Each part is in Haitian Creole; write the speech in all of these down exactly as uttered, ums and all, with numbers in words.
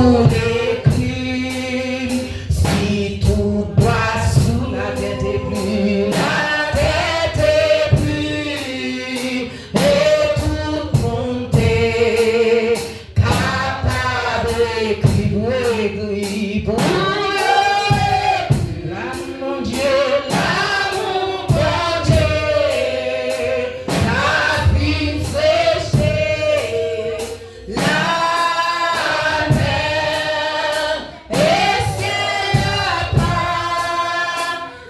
Ou ekri, si tout bwa sou latè te pli, latè te pli, e tout moun te kapab ekri pou ekri, pou yo ekri. Lamour Bondye, lamour Bondye, pa fin seche latè. E syèl la pa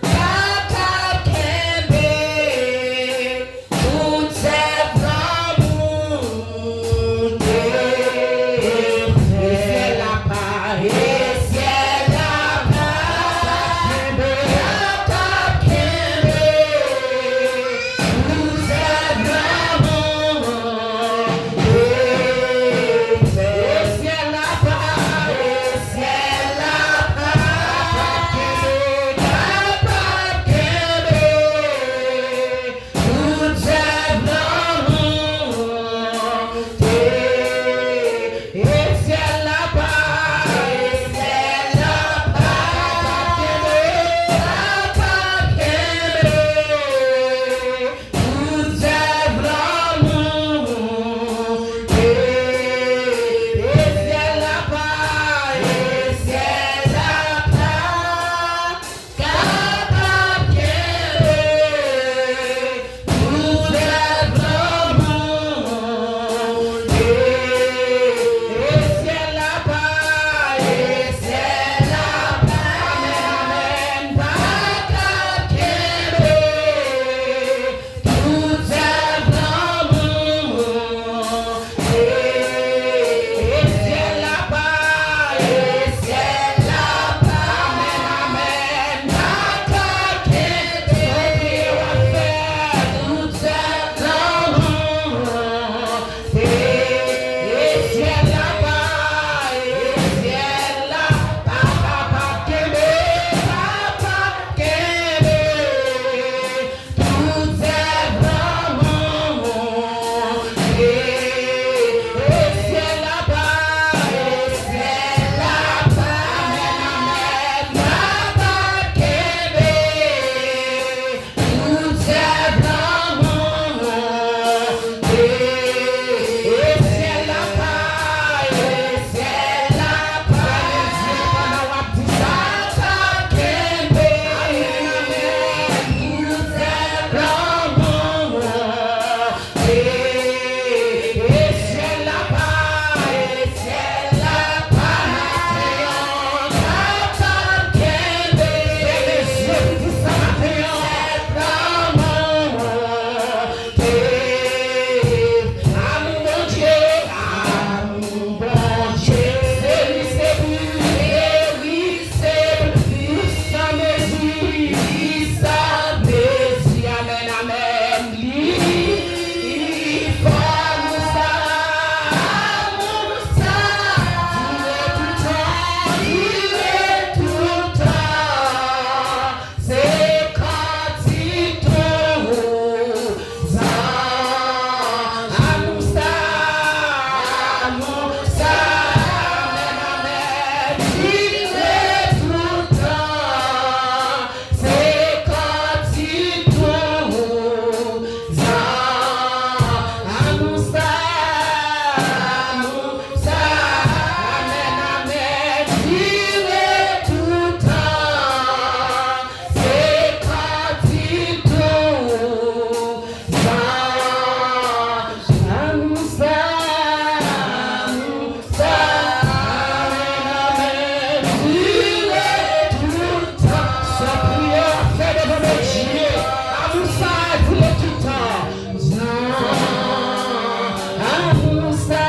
kapab kenbe tout zèv lanmou te fè. E syèl la pa, e syèl la pa kenbe, kapab kenbe tout zèv lanmou te fè. E syèl la pa, e syèl la pa kenbe, kapab kenbe tout zèv lanmou te. E syèl la pa, e syèl la pa kenbe, kapab kenbe tout zèv lanmou te. E syèl la pa, e syèl la pa kapab kenbe tout zèv lanmou te. E syèl la pa, e syèl la pa, amèn, amèn, pa kapab kenbe tout zèv lanmou te. E syèl la pa, e syèl la pa, amèn, amèn, pa kapab kenbe tout zèv lanmou te. E syèl la pa, e syèl la pa kapab kenbe, kapab kenbe tout zèv lanmou te. E syèl la pa, e syèl la pa, amèn, amèn, pa kapab kenbe tout zèv lanmou te. E syèl la pa, e syèl la pa, pandan w ap di sa, kapab kenbe, amèn, amèn, tout zèv lanmou te. E syèl la pa, e syèl la pa, maten an, kapab kenbe, fèmen zye pou di sa maten an, zèv lanmou te. Amou Bondye, amou Bondye, se li, se li, se li, se li, san mezi, san mezi, amèn, amèn. Li, li fò, amou sa, amou sa dire toutan, dire toutan. Se kantik tou zan. Amou sa, amou sa, amèn, amèn, dire toutan. Se kantik tou zan. Amou sa, amou sa, amèn, amèn, dire toutan. Se kantik tou zan. Amou sa, amou sa, amèn, amèn, dire toutan. Se priyè w ap fè devan Bondye. Amou sa, dire toutan. Amou sa,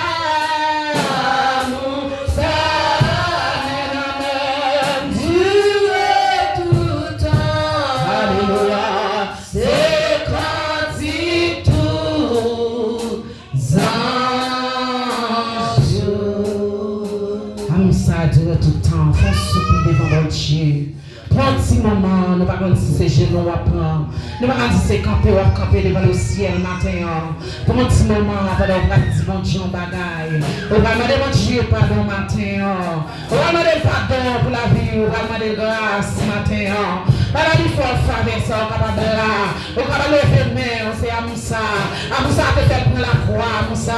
amou sa, amèn, amèn, dire toutan. Alelouya. Se kantik tou zan yo. Amou sa dire toutan. Fè w soupli devan Bondye. Pran yon ti moman, nou pa konn si se jenou w ap pran, nou pa konn si se kanpe w ap kanpe devan lesyèl maten an. Pran yon ti moman pandan w pral di Bondye yon bagay. Ou pral mande Bondye padon maten an. Ou pral mande l padon pou lavi w, ou pral mande l gras maten an. Bagay li fè w favè sa w kapab la. Ou kapab leve men w, se amou sa. Amou sa te fè l pran lakwa, amou sa.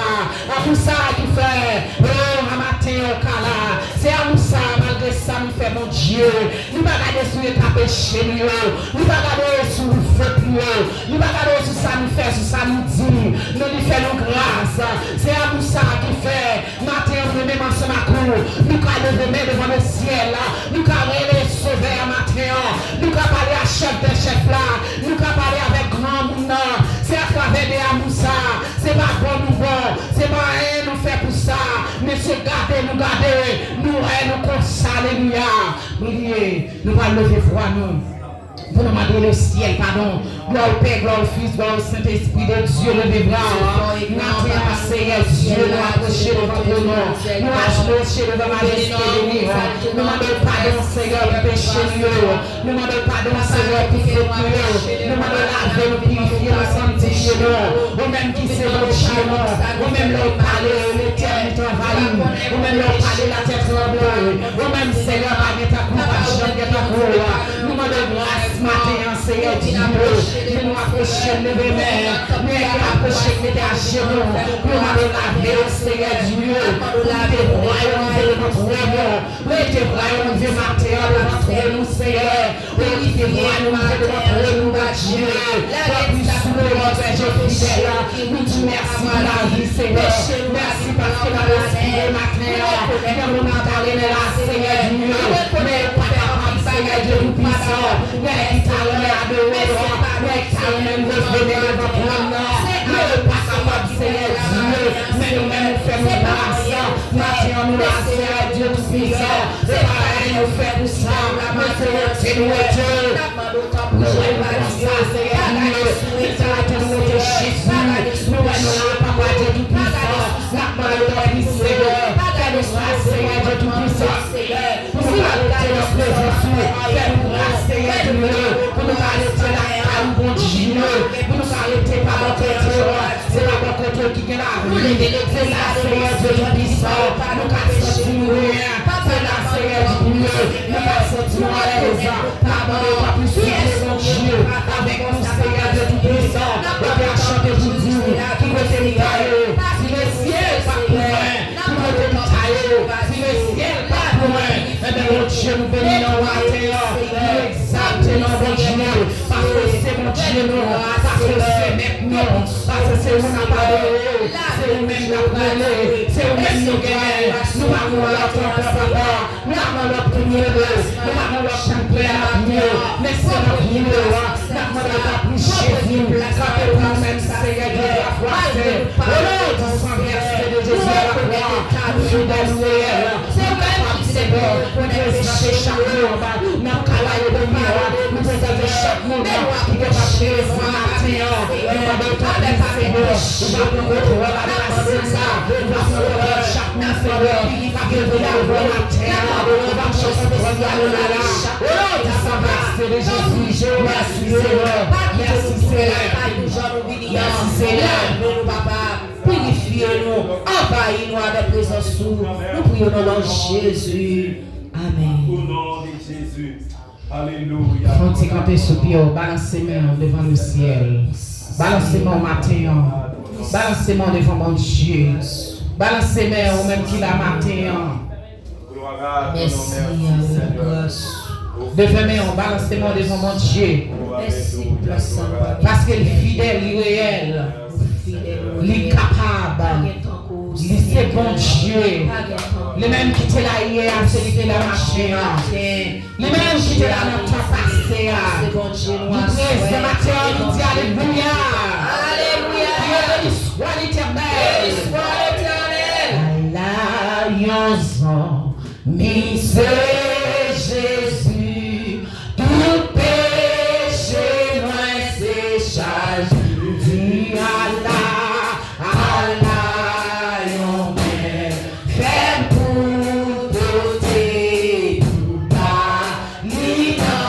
Amou sa ki fè, o, a maten an w ka la. Se amou sa, malgre sa nou fè Bondye. Nou pa gade sou eta peche nou yo. Nou pa gade sou fot nou yo. Nou pa gade sou sa nou fè, sou sa nou di. Non, li fè nou gras. Se amou sa ki fè maten an nou menm ansanm ak ou, nou ka leve men devan lesyèl la. Nou ka rele Sovè a maten an. Nou ka pale a chèf dè chèf la. Nou ka pale avèk granmoun nan. Se atravè de amou sa. Se pa bon nou bon. Se pa anyen nou fè pou sa. Men se gade nou gade. Nou wè nou konsa. Alelouya. Priye. Nou pral leve vwa nou. Pou nou mande lesyèl padon. Glwa o Pè, glwa o Fis, glwa o Sentespri de Dye, leve bra w. Maten an, Seyè Dye, nou apwoche devan twòn ou. Nou apwoche devan majeste beni w. Nou mande w padon, Seyè, pou peche nou yo. Nou mande w padon, Seyè, pou fot nou yo. Nou mande w lave nou, pirifye nou, sanntifye nou. Ou menm ki se Bondye nou. Ou menm lè w pale, letènite anvayi. Ou menm lè w pale, latè tranble. Ou menm, Seyè, pa gen tankou w, pa janm gen tankou w. Nou mande w gras maten an, Seyè Dye. Men nou apwoche n leve men. Nou apwoche n mete ajenou. Nou mande w lave nou, Seyè Dye. Pou kite vwa yo rive devan twòn ou. Pou kite vwa yo rive maten an devan twòn ou, Seyè. Pou kite vwa yo rive devan twòn ou, Bondye. Pou apwi sou nou, Bondye fidèl. Nou di w mèsi pou lavi, Seyè. Mèsi paske n ap respire maten an. Gen moun ki ta renmen la, Seyè Dye. Men yo pa kapab, Seyè Dye Toupisan. Nèg ki ta renmen adore w, nèg ki ta renmen leve men devan twòn nan. Men yo pa kapab, Seyè Dye. Men nou menm ou fè nou gras. Maten an nou la, Seyè Dye Toupisan. Se pa anyen nou fè pou sa. Men se rete nou rete. Pou jwenn konsa, Seyè Dye. Men se rete nou rete Jezi. Nou wè nou la, Papa Dye Toupisan. N ap mande w tanpri, Seyè. Fè nou sa, Seyè Dye Toupisan. Pou nou ka rete nan prezans ou. Fè nou gras, Seyè Dye. Pou nou ka rete lakay ou, Bondye. Pou nou ka rete pa bò kote w. Se pa bò kote w ki gen lavi. Se la, Seyè Dye Toupisan, nou ka santi nou byen. Se la, Seyè Dye, nou ka santi nou alèz. N ap mande w tanpri, souple, Bondye, avèk nou, Seyè Dye Toupisan. Ou te ap chante pou di w ki kote m ta ye. Si lesyèl pa t pou mwen, ki kote m ta ye. Si lesyèl pa t pou mwen, enben, Bondye, nou beni nan maten an. Nou egzalte non Bondye, paske w se Bondye nou, paske w se mèt nou, paske se ou n ap adore, se ou menm n ap rele, se ou menm nou genyen. Nou pa gon lòt ankò, Papa. Nou pa gon lòt pou nou rele, nou pa gon lòt pou n plen nan pye, men se nan pye w. N ap mande w tanpri, Jezi, kanpe pou nou menm, Seyè Dye, la fwa se. O non di san vèse de Jezi a la kwa, nou fidèl, nou reyèl. Se ou menm ki se bon, nou prezante chak moun n ap ka ba yo de miwa, nou prezante chak moun ki gen pa prezan maten an. Nou mande w tanpri, Seyè, ou va pran kontwòl a plas la, ou va pran kontwòl chak moun, Seyè, k ap leve nan bon maten an. Ou va pran kontwòl a nou la. O non di san vèse de Jezi, Jewova, mèsi, Seyè. Mèsi, Seyè. Mèsi, Seyè. Pirifye nou, anvayi nou avèk prezans ou. Nou priye nan non Jezi. Amèn. Au nom de Jésus. Alelouya. Fè yon ti kanpe sou pye w, balanse men w devan lesyèl. Balanse men w maten an. Balanse men w devan Bondye. Balanse men w, ou menm ki la maten an. Mèsi, Seyè, pou gras ou. Leve men w, balanse men w devan Bondye. Mèsi pou gras sa nou pa gen. Paske l fidèl, li reyèl. Li kapab. Li se Bondye. Li menm ki te la yè a, se li ki la maten an. Li menm ki te la nan tan pase a. Li prezan maten an, nou di alelouya. Alelouya. Beni swa Letènèl. Beni swa Letènèl. Ala yon zanmi se Jezi, tout peche mwen se chaj li. Ala, ala yon men fèm pou pote tou ba li nan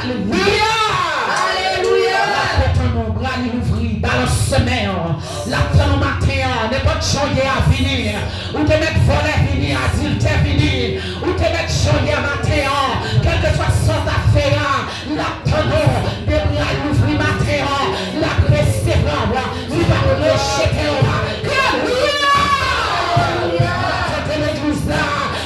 Alelouya! Alelouya! L ap tann ou, bra li louvri, balanse men w. L ap tann ou maten an, nenpòt jan w ye a vini. Ou te mèt vòlè vini, adiltè vini. Ou te mèt jan w ye a maten an, kèlkeswa sa w t ap fè a. L ap tann ou, de bra l louvri maten an, l ap resevwa w, li p ap rejte w. Alelouya! Tande legliz la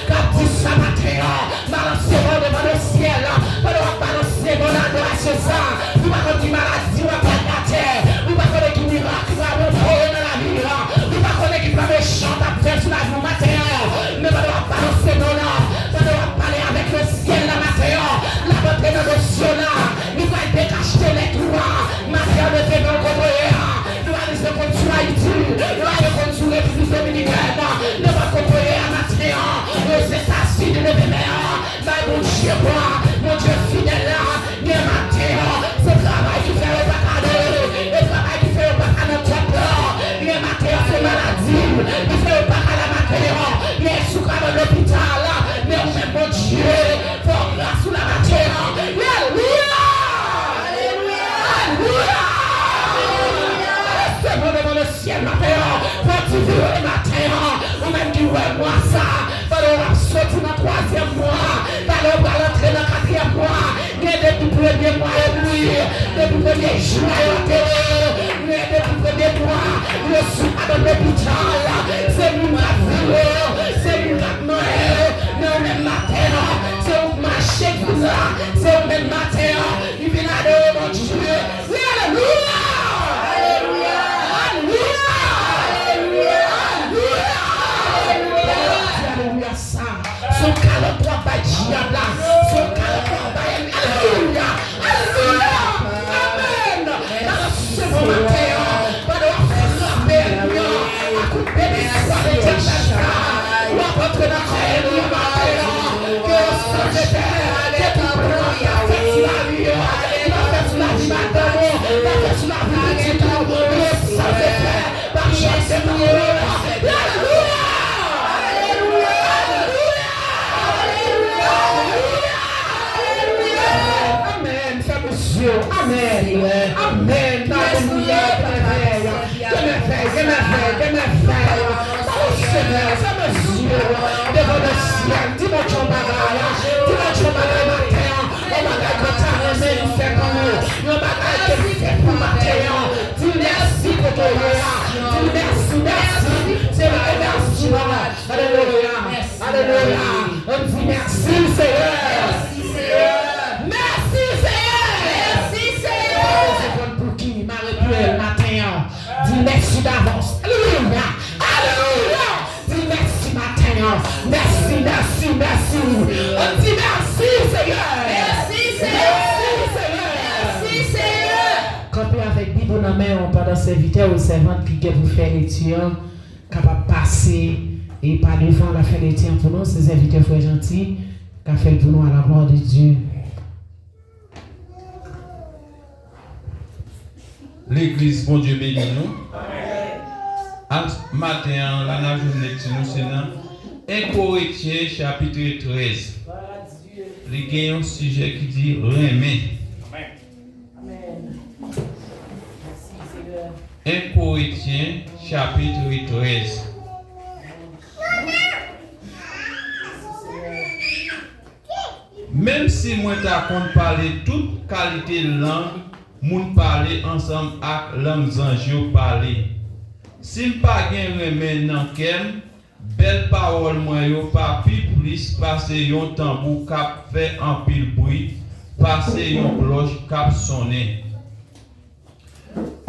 k ap di sa maten an, balanse men w devan lesyèl, pandan w ap balanse men w nan adorasyon sa, ou pa konn ki maladi w ap pran atè, ou pa konnen ki mirak ki pral opere nan lavi w, ou pa konnen ki plan mechan t ap fè sou lavi w maten an, men pandan w ap balanse men w la, pandan w ap pale avèk lesyèl la maten an, l ap antre nan dosye w la. Li pral dekachte lèt ou a. Maten an, leve men w kote w ye a. Nou pa bezwen konn sou Ayiti. Nou pa bezwen konn sou Repiblik Dominikèn. Nenpòt kote w ye a maten an, Ozetazini, leve men an. Bay Bondye glwa. Bondye fidèl la. Men maten an, se travay ki fè yo pa ka adore. E travay ki fè yo pa ka nan tanp lan. Men maten an, se maladi ki fè yo pa ka la maten an. Men si w ka nan lopital, men ou menm Bondye. Fò gras ou la maten an. Alelouya! Alelouya! Alelouya! Leve men w devan lesyèl maten an. Fò di vire maten an. Ou menm ki wè mwa sa. Pandan w ap soti nan twazyèm mwa. Pandan w pral antre nan katriyèm mwa. Gen depi premye mwa yo mouri. Depi premye jou a yo antere yo. Gen depi premye mwa yo sou tab lopital. Se moun k ap vire yo. Se moun k ap manyen yo. Men ou menm maten an, se ou k mache vin la, se ou menm maten an, li vin adore Bondye. Wi, alelouya! Alelouya! Alelouya! Alelouya! Alelouya! Alelouya sa, se yon kalòt w ap bay dyab la, se yon kalòt w ap bay ènmi. Alelouya! Alelouya! Amèn! Nan resevwa maten an, pandan w ap frape ènmi an ak yon benediksyon Letènèl sa, w ap antre nan kò ènmi an maten an. Ke yo sanze fè, ke tout plan k ap fèt sou lavi yo, k ap fèt sou lavi madanm ou, k ap fèt sou lavi pitit ou, yo sanze fè. Pa janm detann. Alelouya! Alelouya! Alelouya! Amèn. Fèmen zye w. Amèn. Amèn. Alelouya. Gen mèvèy. Gen mèvèy. Gen mèvèy. Gen mèvèy. Balanse men w. Fèmen zye w devan lesyèl. Di Bondye yon bagay. Di Bondye yon bagay maten an. Yon bagay ke w ta renmen li fè pou ou. Yon bagay ke li fè pou ou maten an. Di l mèsi kote w ye a. Di l mèsi, mèsi. Se yon remèsiman. Alelouya. Alelouya. Ann di mèsi, Seyè. Mèsi, Seyè. Mèsi, Seyè. Ou pa bezwen konn pou ki, mare pye w maten an. Di mèsi davans. Alelouya. Alelouya. Di mèsi maten an. Mèsi, mèsi, mèsi. Ann di mèsi, Seyè. Mèsi, Seyè. Mèsi, Seyè. Mèsi, Seyè. Kanpe avèk Bib ou nan men w pandan sèvitè ou sèvant ki gen pou fè lekti an kapab pase e pa devan l ap fè lekti an pou nou. Se sèvitè frè Janti k ap fè l pou nou, à la gloire de Dieu. Legliz, Bondye beni nou. Ak maten an la, n ap jwenn lekti nou se nan en Korentyen chapit trèz. Li gen yon sijè ki di renmen. En Korentyen chapit trèz. Menm si mwen ta konn pale tout kalite lang moun pale ansanm ak lang zanj yo pale. Si m pa gen renmen nan kè m, bèl pawòl mwen yo pa pi plis pase yon tanbou k ap fè anpil bri, pase yon klòch k ap sonnen.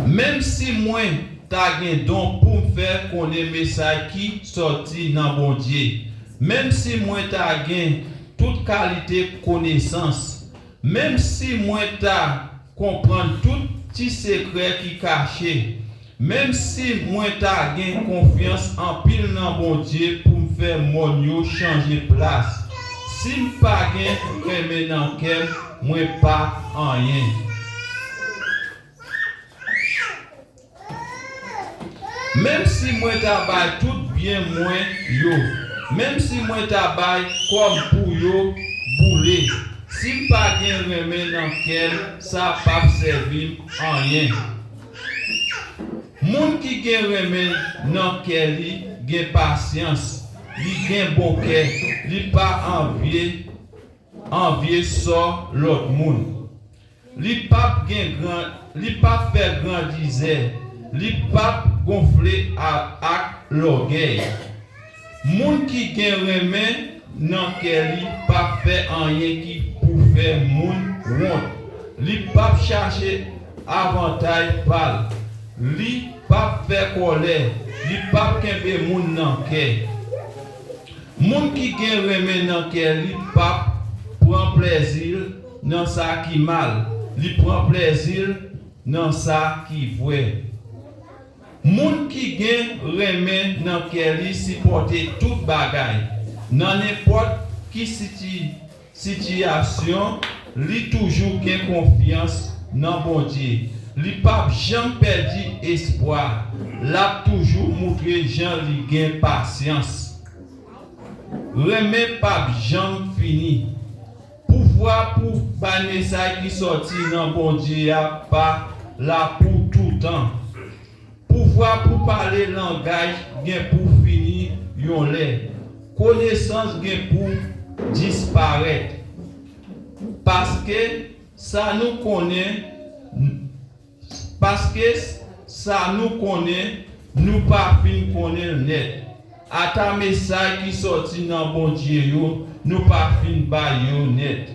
Menm si mwen ta gen don pou m fè konnen mesaj ki sòti nan Bondye, menm si mwen ta gen tout kalite konesans, menm si mwen ta konprann tout ti sekrè ki kache, menm si mwen ta gen konfyans anpil nan Bondye pou m fè mòn yo chanje plas, si m pa gen renmen nan kè m, mwen pa anyen. Menm si mwen ta bay tout byen mwen yo, menm si mwen ta bay kò m pou yo boule, si m pa gen renmen nan kè m, sa p ap sèvi m anyen. Moun ki gen renmen nan kè li gen pasyans, li gen bon kè, li pa anvye, anvye sò lòt moun. Li p ap gen gran, li p ap fè grandizè, li p ap gonfle a- ak lògèy. Moun ki gen renmen nan kè li p ap fè anyen ki pou fè moun wont. Li p ap chache avantay pa l. Li p ap fè kòlè. Li p ap kenbe moun nan kè. Moun ki gen renmen nan kè li p ap pran plèzi l nan sa ki mal, li pran plèzi l nan sa ki vrè. Moun ki gen renmen nan kè li sipòte tout bagay, nan nenpòt ki siti- sitiyasyon, li toujou gen konfyans nan Bondye. Li p ap janm pèdi espwa. L ap toujou moutre jan li gen pasyans. Renmen p ap janm fini. Pouvwa pou bay mesaj ki sòti nan Bondye a pa la pou toutan. Pouvwa pou pale langaj gen pou fini yon lè. Konesans gen pou disparèt. Paske sa nou konnen, paske sa nou konnen, nou pa fin konnen l nèt. Ata mesaj ki sòti nan Bondye yo, nou pa fin bay yo nèt.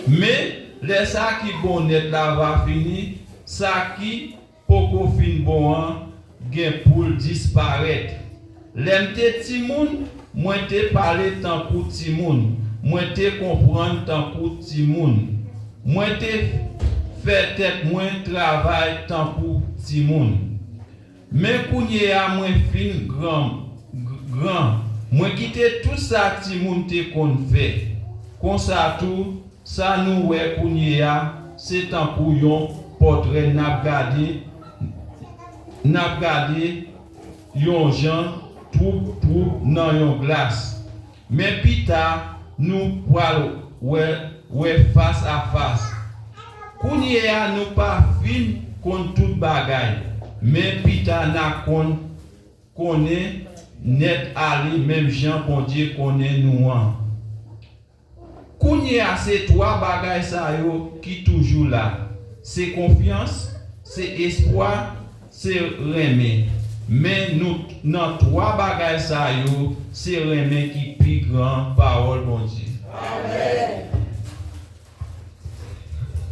Men, lè sa ki bon nèt la va fini, sa ki poko fin bon an gen pou l disparèt. Lè m te timoun, mwen te pale tankou timoun, mwen te konprann tankou timoun, mwen te fè tèt mwen travay tankou timoun. Men kounye a mwen fin gran, gran, mwen kite tout sa timoun te konn fè. Konsa tou, sa nou wè kounye a, se tankou yon pòtrè n ap gade, n ap gade yon jan twoup twoup nan yon glas. Men pita, nou pral wè, wè fas a fas. Kounye a, nou pa fin konn tout bagay, men pita n a konn, konnen nèt ale menm jan Bondye konnen nou an. Kounye a, se twa bagay sa yo ki toujou la. Se konfyans, se espwa, se renmen. Men nou, nan twa bagay sa yo, se renmen ki pi gran pawòl Bondye. Amèn.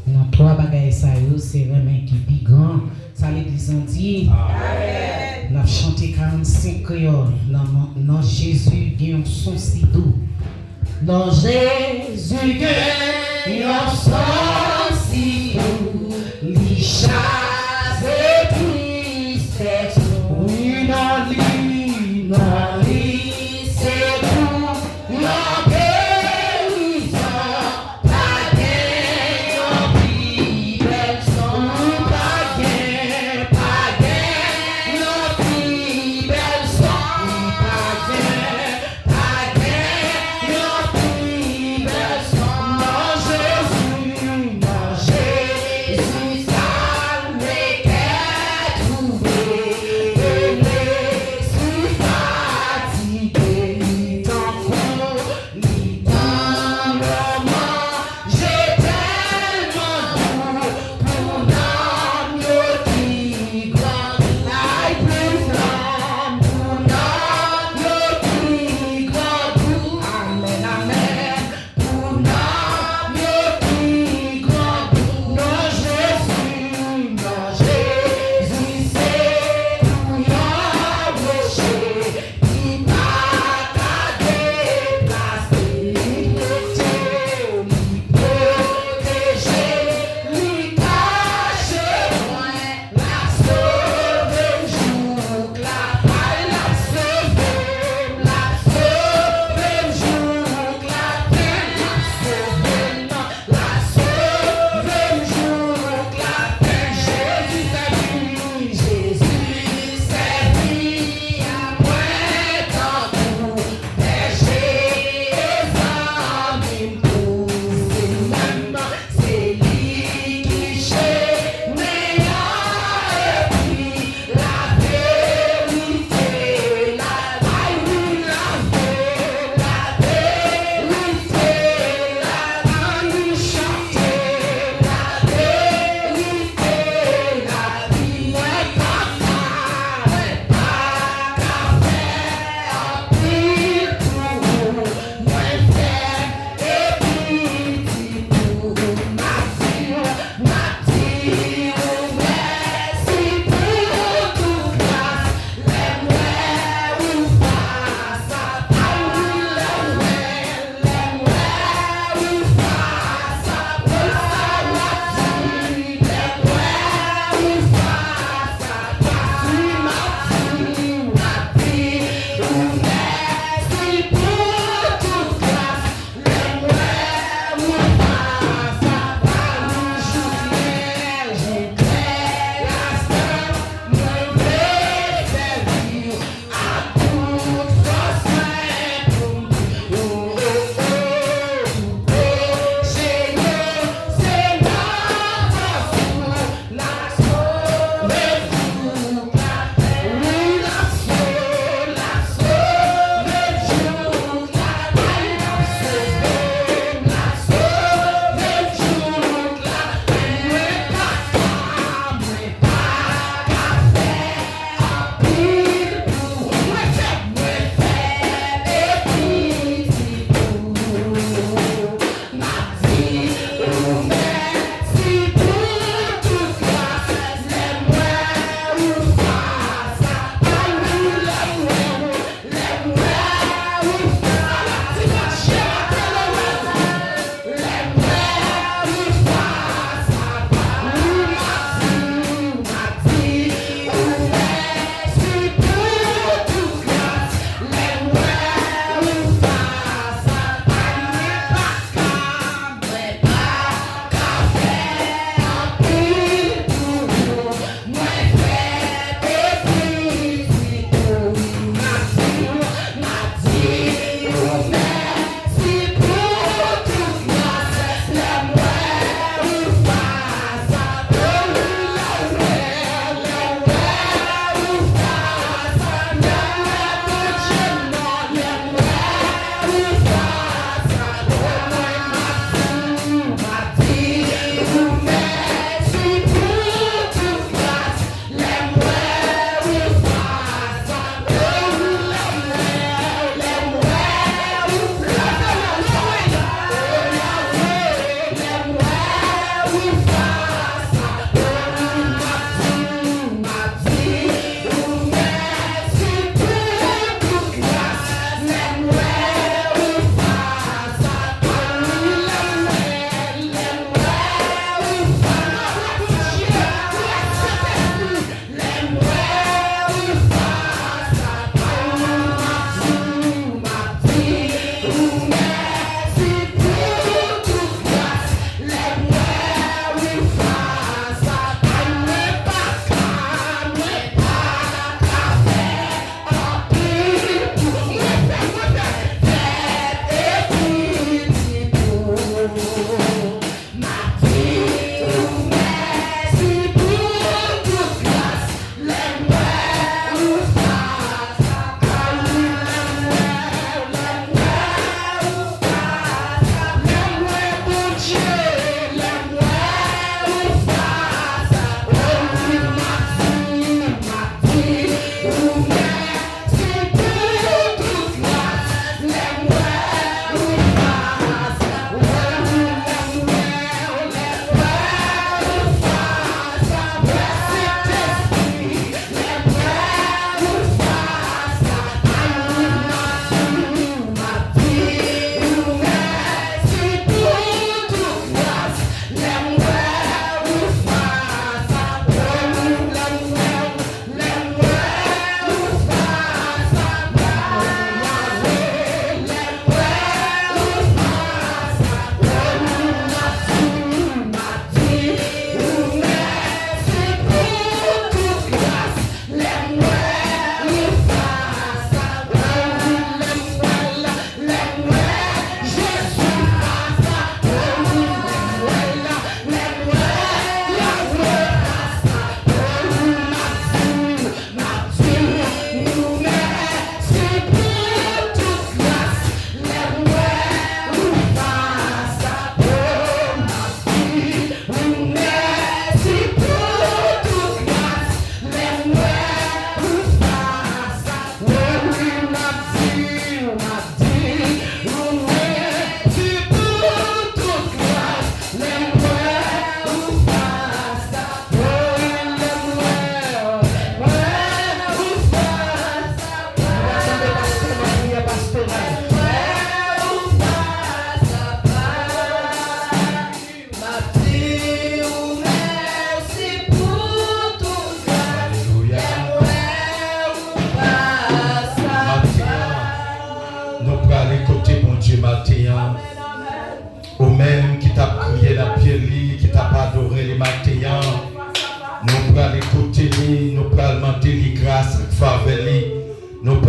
Nan twa bagay sa yo, se renmen ki pi gran. Sa legliz lan di? Amèn. N ap chante karannsenk kreyòl. Nan, nan Jezi gen yon son si dou. Nan Jezi gen yon son si dou, li chaze tristès nou. Wi, nan li, nan li, se tou yon gerizon. Pa gen yon pi bèl son. Pa gen, pa gen yon pi bèl son. Pa gen, pa gen yon pi bèl son. Nan Jezi.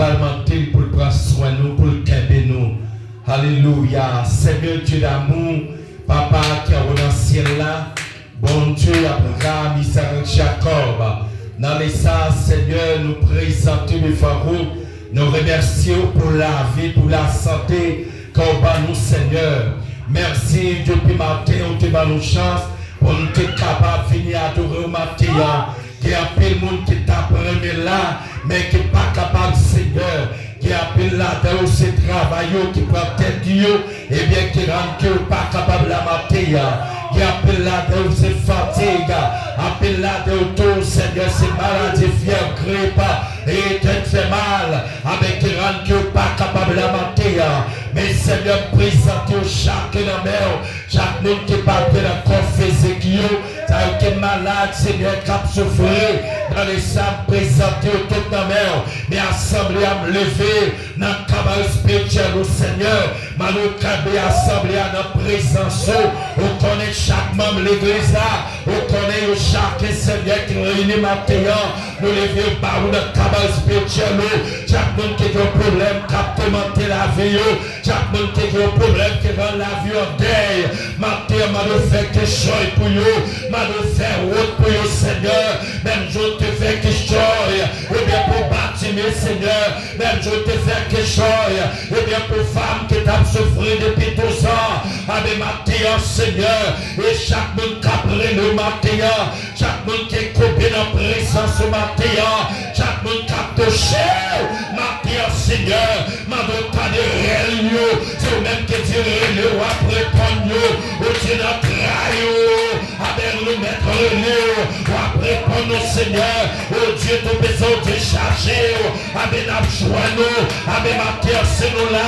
palmante l pou l pran swen nou, pou l kenbe nou. Alelouya. Seigneur Dieu d'amour, Papa ki anwo nan syèl la, Bondye Abraram, Izaak, Jakòb, nan lè sa, Senyè, nou prezante devan ou, nou remèsye w pou lavi, pou lasante ke w ban nou, Senyè. Mèsi, depi maten, ou te ban nou chans pou nou te kapab vini adore w maten an. Gen anpil moun ki t ap renmen la, men ki pa kapab, Senyè. Gen anpil ladan yo, se travay yo ki pran tèt yo, ebyen, ki rann ke yo pa kapab la maten an. Gen anpil ladan yo, se fatig. Anpil ladan yo tou, Senyè, se maladi, fyèv, grip, e tèt fè mal, ebyen, ki rann ke yo pa kapab la maten an. Men, Senyè, m prezante yo chak nan men w. Chak moun ki pa byen nan kò fizik yo, sa yo ki malad, Senyè, k ap soufri, nan lè sa, m prezante yo tout nan men w. Men asanble a, m leve nan kaba espirityèl ou, Senyè. Mande w kenbe asanble a nan prezans ou. Ou konnen chak manm legliz la. Ou konnen yo chak, Senyè, ki reyini maten an. Nou leve yo ba ou nan kaba espirityèl ou. Chak moun ki gen yon pwoblèm k ap toumante lavi yo. Chak moun ki gen yon pwoblèm ki rann lavi yo an dèy, maten an, mande w fè kichòy pou yo, mande w fè wout pou yo, Senyè. Menm jan w te fè kichòy, ebyen, pou Batime, Senyè. Menm jan w te fè kichòy, ebyen, pou fanm ki t ap soufri depi douz an, ebyen, maten an, Senyè, e chak moun k ap rele w maten an, chak moun ki koube nan prezans ou maten an, chak moun k ap touche w maten an, Senyè, mande w tande rèl yo. Se ou menm ki di rele, w ap reponn yo. Ou di nan tray ou, amen, nou mèt rele w, w ap reponn nou, Senyè. O Dye Toupisan, o Dye chache w, amen, n ap jwenn ou, amen, maten an, si nou la.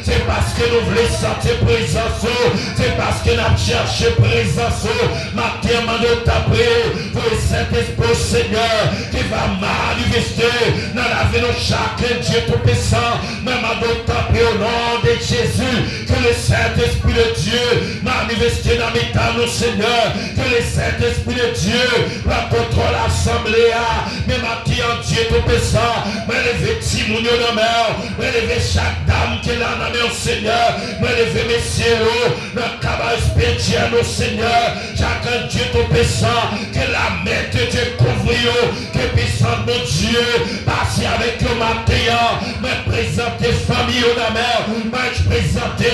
Se paske nou vle santi prezans ou. Se paske n ap chèche prezans ou. Maten an, mande w tanpri, voye Sentespri w, Senyè, ki va manifeste nan lavi nou chak, Dye Toupisan. Mwen mande w tanpri, o non de Jezi, ke le Sentespri de Dye manifeste nan mitan nou, Senyè. Ke le Sentespri de Dye pran kontwòl asanble a. Men maten an, Dye Toupisan, mwen leve timoun yo nan men w. Mwen leve chak dam ki la nan men w, Senyè. Mwen leve mesye yo nan kaba espirityèl ou, Senyè. Chak Dye Toupisan, ke la men de Dye kouvri yo, ke pisans Bondye pase avèk yo maten an. Mwen prezante fanmi yo nan men w. Mwen prezante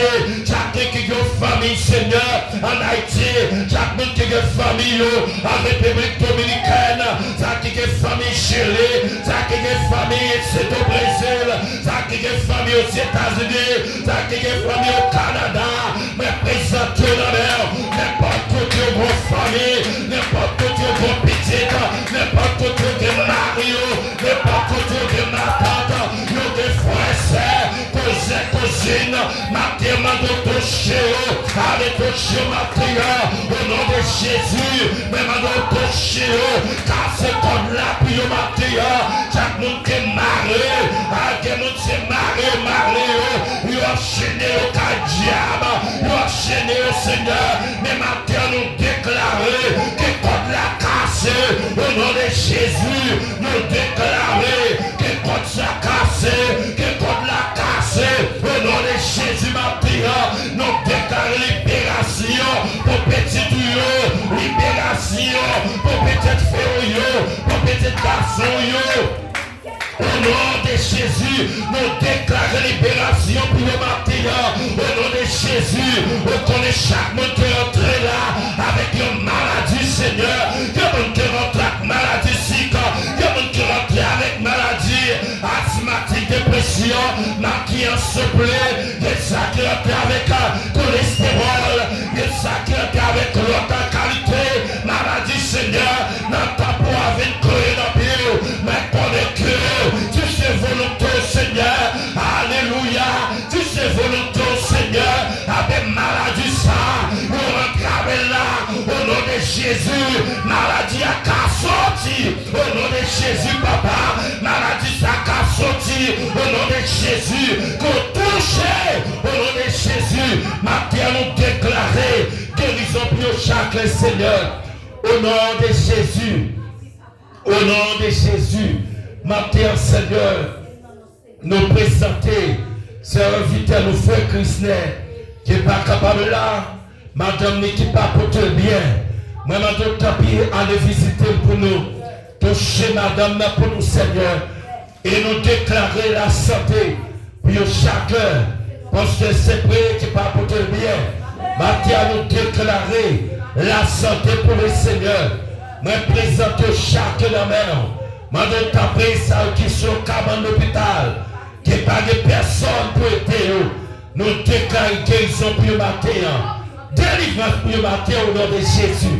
chak ki gen fanmi, Senyè, ann Ayiti, chak moun ki gen fanmi yo an Repiblik Dominikèn, sa ki gen fanmi Chili, sa ki gen fanmi isit o Brezil, sa ki gen fanmi Ozetazini, sa ki gen fanmi o Kanada, mwen prezante yo nan men w. Nenpòt kote yo gen fanmi, nenpòt kote yo gen pitit, nenpòt kote yo gen mari yo, nenpòt kote yo gen matant, yo gen frè, sè, kouzen, kouzin, maten an mande w touche yo, ale touche yo maten an, o non de Jezi, mwen mande w touche yo, kase kòd la pou yo maten an, chak moun ki mare, a, gen moun se mare yo mare yo, yo anchene yo kay dyab, yo anchene yo, Senyè, men maten an nou deklare ke kòd la kase, o non de Jezi, nou deklare ke kòd sa kase, ke kòd la kase, o non de Jezi, maten an, nou deklare liberasyon pou pitit ou yo, liberasyon pou pitit fi w yo, pou pitit gason w yo. O non de Jezi, nou deklare liberasyon pou yo maten an. O non de Jezi, ou konnen chak moun ki rantre la avèk yon maladi, Senyè. Gen moun ki rantre ak maladi sik, gen moun ki rantre avèk maladi asmatik, depresyon, maten an, souple, gen sa ki rantre avèk, a, kolestewòl, gen sa ki rantre avèk lòt kalite maladi, Senyè, nan tan pou w a vin kreye nan pye w. Mwen konnen ke si se volonte w, Senyè, alelouya, si se volonte w, Senyè, abe maladi sa, yo antrave l la, o non de Jezi, maladi a ka soti, o non de Jezi, papa, maladi sa ka soti, o non de Jezi, ke w touche, o non de Jezi, maten an nou deklare gerizon pou yo chak, Senyè. O non de Jezi. O non de Jezi. Maten an, Senyè. Nou prezante sè envite nou frè Krisnè ki pa kapab la, madanm li ki pa pote l byen. Mwen mande w tanpri ale vizite l pou nou. Touche madanm nan pou nou Senyè. E nou deklare lasante pou yo chak, paske se vre ki pa pote l byen. Maten an nou deklare lasante pou le Senyè. Mwen prezante yo chak nan men w. Mande w tanpri sa yo ki sou kabann lopital, ki pa gen pèsonn pou ede yo. Nou deklare gerizon pou yo maten an. Delivrans pou yo maten an, o non de Jezi.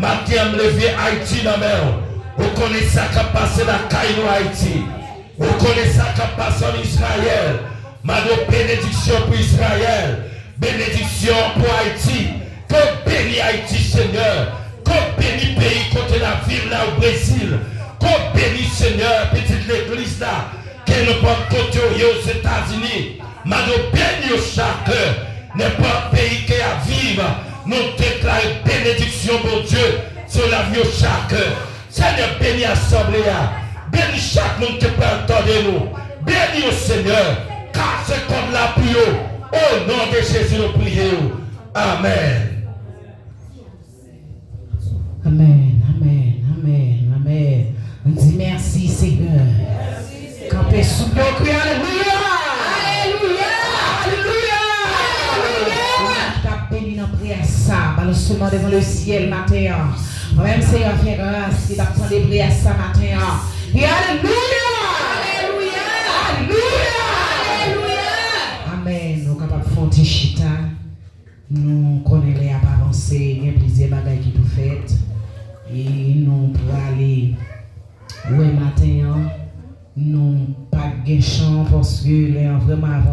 Maten an m leve Ayiti nan men w. Ou konnen sa k ap pase lakay nou Ayiti. Ou konnen sa k ap pase ann Izrayèl. Mande w benediksyon pou Izrayèl. Benediksyon pou Ayiti. Ke w beni Ayiti, Senyè. Ke w beni peyi kote n ap viv la, o Brezil. Ke w beni, Senyè, pitit legliz la. Ke nenpòt kote yo ye, Ozetazini, mande w beni yo chak. Nenpòt peyi ke y ap viv, nou deklare benediksyon Bondye sou lavi yo chak. Senyè, beni asanble a. Beni chak moun ki pral tande nou. Beni yo, Senyè. Kase kòd la pou yo. O non de Jezi, nou priye w. Amèn. Amèn, amèn, amèn, amèn. Nou di mèsi, Senyè. Kanpe sou pye w, kriye alelouya! Alelouya! Alelouya! Alelouya! Ou menm ki t ap beni nan priyè sa, balanse men w devan lesyèl maten an. Ou menm, Senyè, fè gras ki t ap tande priyè sa maten an. Kriye alelouya! Alelouya! Alelouya! Alelouya! Amèn. Nou kapab fè yon ti chita. Nou konnen lè ap avanse, gen plizyè bagay ki pou fèt. E nou prale wè maten an, nou pa t gen chan paske lè an vrèman avanse.